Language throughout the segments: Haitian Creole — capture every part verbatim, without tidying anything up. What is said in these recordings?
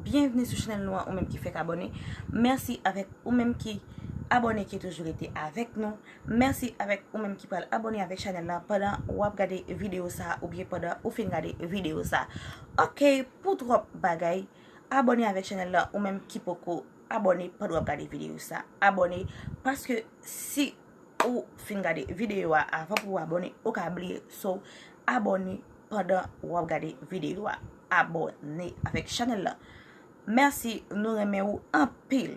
Byenvni sou chanèl nou an, ou menm ki fèk abòne. Mèsi avèk ou menm ki abòne, ki toujou rete avèk nou. Mèsi avèk ou menm ki pral abòne avèk chanèl la pandan w ap gade videyo sa a oubyen pandan ou fin gade videyo sa a. Ok, pou twòp bagay, abòne avèk chanèl la, ou menm ki poko abòne pandan w ap gade videyo sa a. Abòne, paske si ou fin gade videyo a avan pou w abòne, ou ka bliye. So, abòne pandan w ap gade videyo a. Abòne avèk chanèl la. Mèsi, nou renmen ou anpil.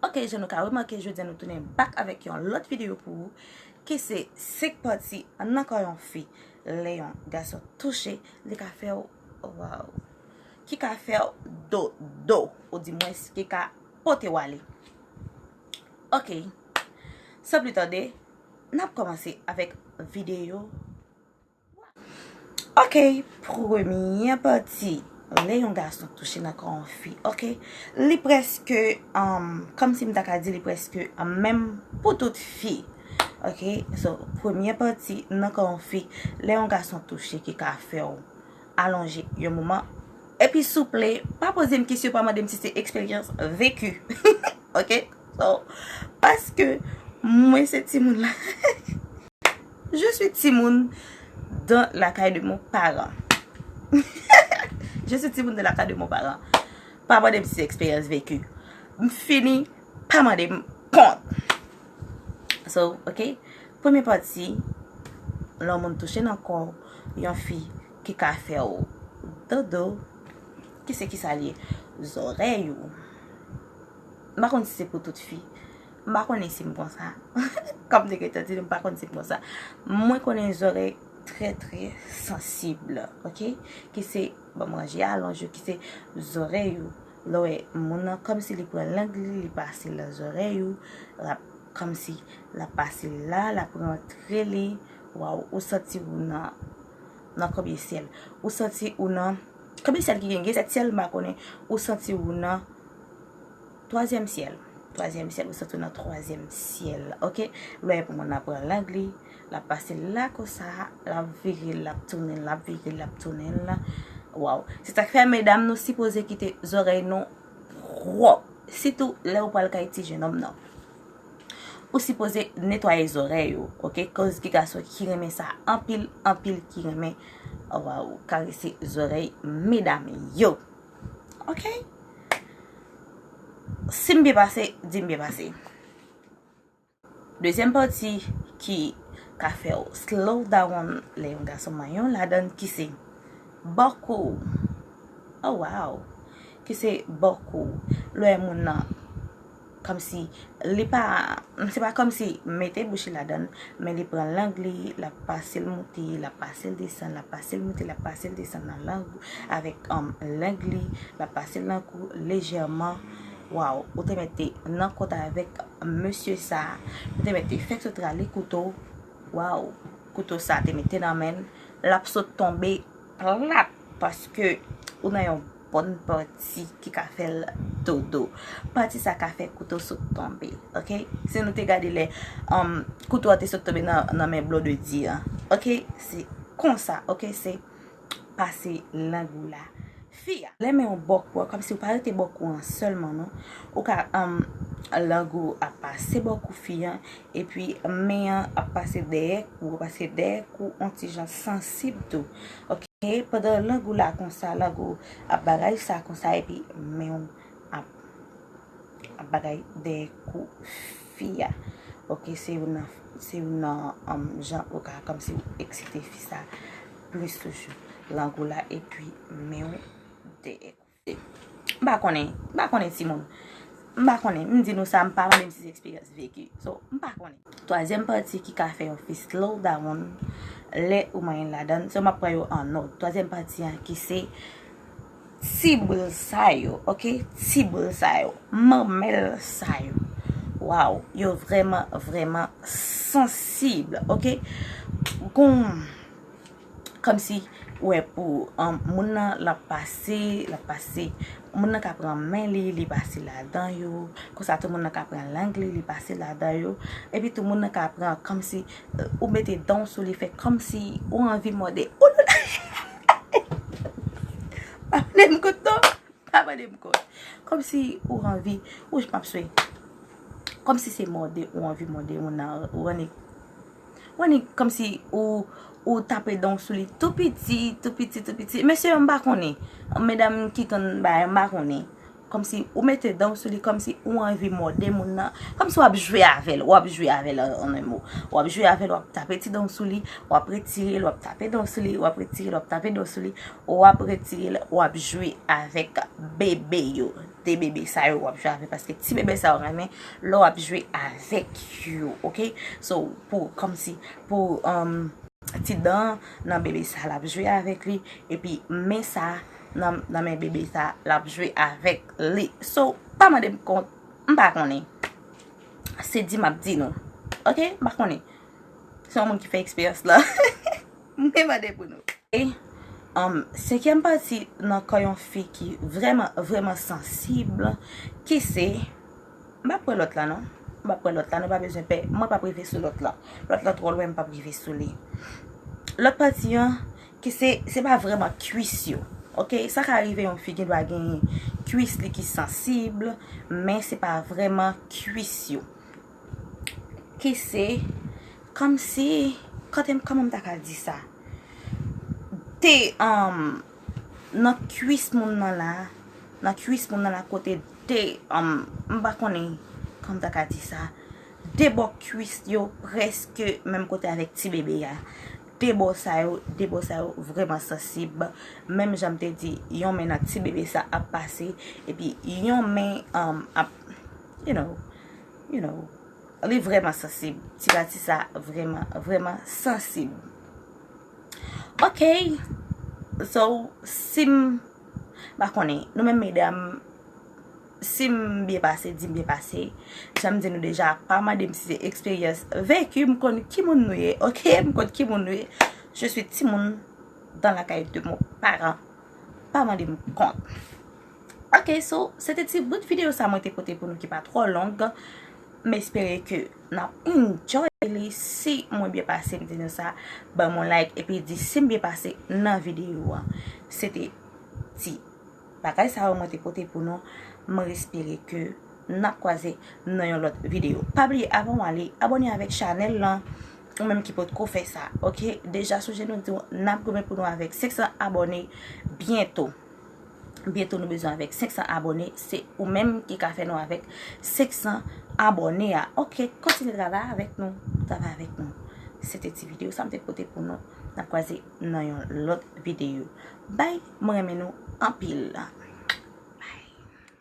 Ok, jan nou ka remake, jodi a nou tounen back avèk yon lòt videyo pou ou, ki se senk pati nan kò yon fi. Lè yon gason touche, li ka fè w, waw, ki ka fè w dodo, ou di mwens, ki ka pote w ale. Ok, san pli tande, n ap kòmanse avèk videyo. Ok, premyè pati, lè yon gason touche nan kò yon fi, ok, li prèske, um, kòmsi m ta ka di li prèske, um, menm pou tout fi. Ok, so, premyè pati nan kò yon fi, lè yon gason touche ki ka fè w alonje yon moman. Epi souple, pa poze m kesyon, pa mande m si se eksperyans veki. Ok, so, paske mwen se timoun la. Je suis timoun dans la kay de mon parent. Je suis timoun dans la kay de mon parent. Pa mande m si se eksperyans veki. M fini, pa mande m kont. So, ok. Premye pati, lè yon moun touche nan kò w, yon fi ki ka fè w dodo, ki se ki sa l ye? Zòrèy ou. M pa konn si se pou tout fi. M pa konnen si m konsa. Kòm te gentan di nou, m pa konn si m konsa. Mwen konnen zòrèy trè, trè sansib, ok? Ki se, ban m ranje alonj yo, ki se zòrèy ou. Lè w wè moun nan, kòmsi li pran lang li, li pase l nan zòrèy ou, l ap, kòmsi l ap pase l la, l ap rantre li. Waw, ou santi ou nan, nan konbyen syèl? Ou santi ou nan, konbyen syèl ki gen? Gen sèt syèl, m pa konnen. Ou santi ou nan twazyèm syèl. Twazyèm syèl, ou santi ou nan twazyèm syèl, ok? Lè w wè pou moun nan pran lang li, l ap pase l la konsa, l ap vire l, l ap tounen l, l ap vire l, l ap tounen l la. Waw. Se sa k fè, medam, nou sipoze kite zòrèy nou pwòp. Sitou lè ou pral kay ti jennonm nan. Ou sipoze netwaye zòrèy ou, ok? Koz gen gason ki renmen sa anpil, anpil ki renmen, waw, karese zòrèy medam yo. Ok? Si m byen pase, di m byen pase. Dezyèm pati ki ka fè w slow down lè yon gason manyen w ladan l, ki se bò kou. Oh, wow. Ki se bò kou. Lè moun nan, kòmsi, li pa, se pa kòmsi mete bouch li ladan l, men li pran lang li, l ap pase l moute, l ap pase l desann, l ap pase l moute, l ap pase l desann nan lang ou, avèk, um, lang li, l ap pase l nan kou lejèman. Waw, ou te mete nan kont avèk mesye sa, ou te mete fèk sot rale kouto. Waw, kouto sa te mete nan men l, l ap sot tonbe plat, paske ou nan yon bòn pati ki ka fè l dodo. Pati sa ka fè kouto sot tonbe, ok? Si nou te gade lè, um, kouto a te sot tonbe nan, nan men Blondedy an, ok? Se konsa, ok? Se pase lang ou la. Fi a, lè men yon bò kou a, kòmsi ou pa rete bò kou an sèlman, non. Ou ka, um, lang ou ap pase bò kou fi an, epi men an ap pase dèyè kou, paske dèyè kou on ti jan sansib tou. Ok, pandan lang ou la konsa, lang ou ap bagay sa konsa, epi men w ap, ap bagay dèyè kou fi a. Ok, se youn nan, se youn nan, um, jan ou ka, kòmsi ou eksite fi sa plis toujou. Lang ou la, epi men w dèyè kou. M pa konnen, m pa konnen timoun. M pa konnen, m di nou sa, m pa konnen si se eksperyans veki. So, m pa konnen. Twazyèm pati ki ka fè yon fi slow down, lè ou manyen ladan l, so m ap pran yo an òd. Twazyèm pati an ki se ti boul sa yo, ok? Ti boul sa yo, manmèl sa yo. Waw, yo vrèman, vrèman sansib, ok? Gon, kòmsi, ou wè pou, um, moun nan, l ap pase, l ap pase, moun nan ka pran men li, li pase ladan yo, konsa tou moun nan ka pran lang li, li pase ladan yo, epi tou moun nan ka pran kòmsi, euh, ou mete dan w sou li, fè kòmsi ou anvi mòde. Ou pa konnen m kote non. Mande m kont. Kòmsi ou anvi, ou m ap swe. Kòmsi se mòde ou anvi mòde moun nan, ou annik, ou annik kòmsi ou, ou tape dan w sou li tou piti, tou piti, tou piti. Mesye yo, m pa konnen. Medam ki konn bagay, m pa konnen. Kòmsi ou mete dan w sou li, kòmsi ou anvi mòde moun nan. Kòmsi w ap jwe avè l, w ap jwe avè l, an, an en mo. W ap jwe avè l, w ap tape ti dan w sou li, w ap retire l, w ap tape dan w sou li, w ap retire l, w ap tape dan w sou li, w ap retire l, w ap jwe avèk bebe yo. De bebe sa yo w ap jwe avèk, paske ti bebe sa yo renmen lè w ap jwe avèk yo, oke? So, pou, kòmsi, pou, um, ti dan nan bebe sa l ap jwe avèk li, epi men sa nan, nan men bebe sa l ap jwe avèk li. So, pa mande m kont, m pa konnen. Se di m ap di nou. Oke? M pa konnen. Se yon moun ki fè eksperyans la. M te mande pou nou. E, um, senkyèm pati nan kò yon fi ki vrèman, vrèman sansib, ki se, m p ap pran lòt la non. M p ap pran lòt la, nou pa bezwen pè. Mwen p ap rive sou lòt la. Lòt la twò lwen, m p ap rive sou li. Lòt pati an, ki se, se pa vrèman kwis yo. Oke, sa ka rive yon fi gen dwa gen kwis li ki sansib, men se pa vrèman kwis yo. Ki se, kòmsi, kote m, kòman m ta ka di sa? Te, um, nan kwis moun nan la, nan kwis moun nan la kote de, um, m pa konnen kòman m ta ka di sa. De bò kwis yo prèske menm kote avèk ti bebe a. De bò sa yo, de bò sa yo vrèman sansib. Menm jan m te di, yon men nan ti bebe sa ap pase, epi yon men, um, ap, you know, you know, li vrèman sansib. Ti pati sa vrèman, vrèman sansib. Oke. So, si m, pa konnen, nou menm medam, si m byen pase, di m byen pase. Jan m di nou deja, pa mande m si se eksperyans veki, m konn ki moun nou ye, oke? M konn ki moun nou ye. Je suis timoun dans la kay de mon paran. Pa mande m kont. Oke, so, se te ti bout videyo sa mwen te pote pou nou ki pa twò long. M espere ke n ap enjoy li. Si mwen byen pase, m di nou sa, ban m yon like, epi di si m byen pase nan videyo an. Se te ti bagay sa yo mwen te pote pou nou. Mwen espere ke n ap kwaze nan yon lòt videyo. Pa bliye, avan w ale, abòne avèk chanèl lan, ou menm ki potko fè sa, oke? Deja sonje nou di w, n ap goumen pou nou avèk senk san abòne byento. Byento nou bezwen avèk senk san abòne, se ou menm ki ka fè nou avèk senk san abòne a. Oke, kontinye travay avèk nou, travay avèk nou. Se te ti videyo sa m te pote pou nou. N ap kwaze nan yon lòt videyo. Bye, mwen renmen nou anpil.